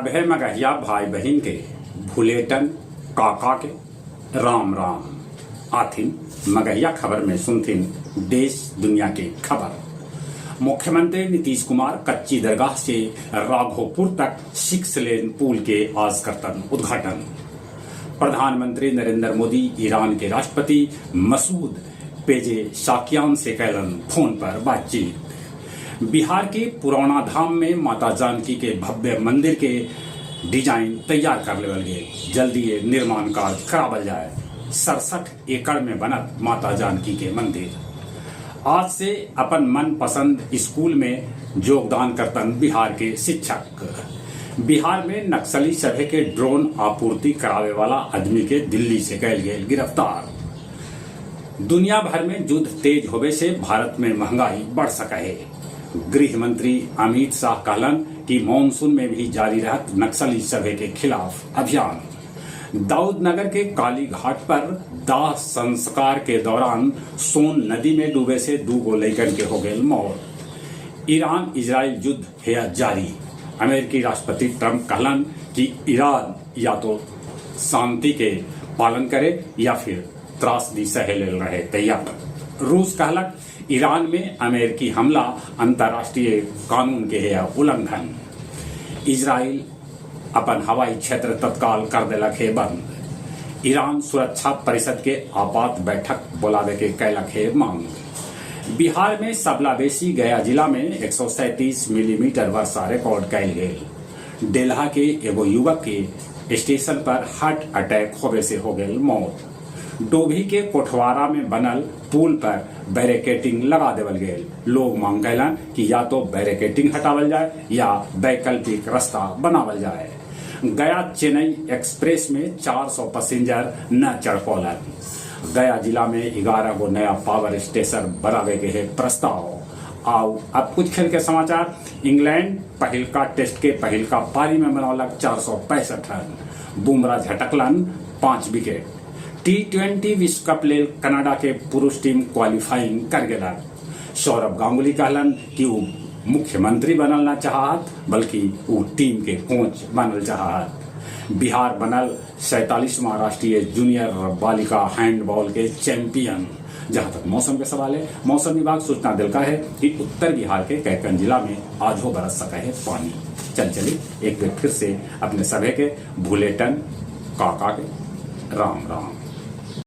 सभे मगहिया भाई बहिन के भुलेटन काका के राम राम। आथिन मगहिया खबर में सुनथिन देश दुनिया के खबर। मुख्यमंत्री नीतीश कुमार कच्ची दरगाह से राघोपुर तक सिक्स लेन पुल के आज करतन उद्घाटन। प्रधानमंत्री नरेंद्र मोदी ईरान के राष्ट्रपति मसूद पेजेशाकियान से कैलन फोन पर बातचीत। बिहार के पुरौना धाम में माता जानकी के भव्य मंदिर के डिजाइन तैयार कर लेवल गेल, जल्दी ये निर्माण कार्य करावल जाए। 67 एकड़ में बनत माता जानकी के मंदिर। आज से अपन मन पसंद स्कूल में योगदान करतन बिहार के शिक्षक। बिहार में नक्सली सभे के ड्रोन आपूर्ति करावे वाला आदमी के दिल्ली से कैल गेल गिरफ्तार। दुनिया भर में युद्ध तेज होवे से भारत में महंगाई बढ़ सके है। गृह मंत्री अमित शाह कहलन कि मानसून में भी जारी रहत नक्सली सभे के खिलाफ अभियान। दाऊदनगर के काली घाट पर दाह संस्कार के दौरान सोन नदी में डूबे से दू गो लइकन के हो गयल मौत। ईरान इजराइल युद्ध है जारी। अमेरिकी राष्ट्रपति ट्रंप कहलन कि ईरान या तो शांति के पालन करे या फिर त्रासदी सहे लेल रहे तैयार। रूस कहलक ईरान में अमेरिकी हमला अंतर्राष्ट्रीय कानून के है उल्लंघन। इजराइल अपन हवाई क्षेत्र तत्काल कर देलक है बंद। ईरान सुरक्षा परिषद के आपात बैठक बोलावे के कैलक है मांग। बिहार में सबला बेसी गया जिला में 137 मिलीमीटर वर्षा रिकॉर्ड कैल गेल। डेल्हा के एगो युवक के स्टेशन पर हार्ट अटैक होवे से हो गेल मौत। डोभी के कोठवारा में बनल पुल पर बैरिकेडिंग लगा देवल गेल। लोग मांग कैलन कि या तो बैरिकेडिंग हटावल जाए या वैकल्पिक रास्ता बनावल जाए। गया चेन्नई एक्सप्रेस में 400 पैसेंजर न चढ़ पौलन। गया जिला में 11 गो नया पावर स्टेशन बनावे के है प्रस्ताव। आओ अब कुछ खेल के समाचार। इंग्लैंड पहिलका टेस्ट के पहिलका पारी में बनौलक 465 रन। बुमराह झटकलन 5 विकेट। टी20 विश्व कप लेल कनाडा के पुरुष टीम क्वालिफाइंग कर गेलक। सौरभ गांगुली कहलन कि ऊ मुख्यमंत्री बनल न चाहत बल्कि ऊ टीम के कोच बनल चाहत। बिहार बनल 47वां राष्ट्रीय जूनियर बालिका हैंडबॉल के चैंपियन। जहां तक मौसम के सवाल है, मौसम विभाग सूचना दिलका है कि उत्तर बिहार के कैकन जिला में आज हो बरस सका है पानी। चल चली एक बार फिर से अपने सभे के भूलेटन काका के राम राम।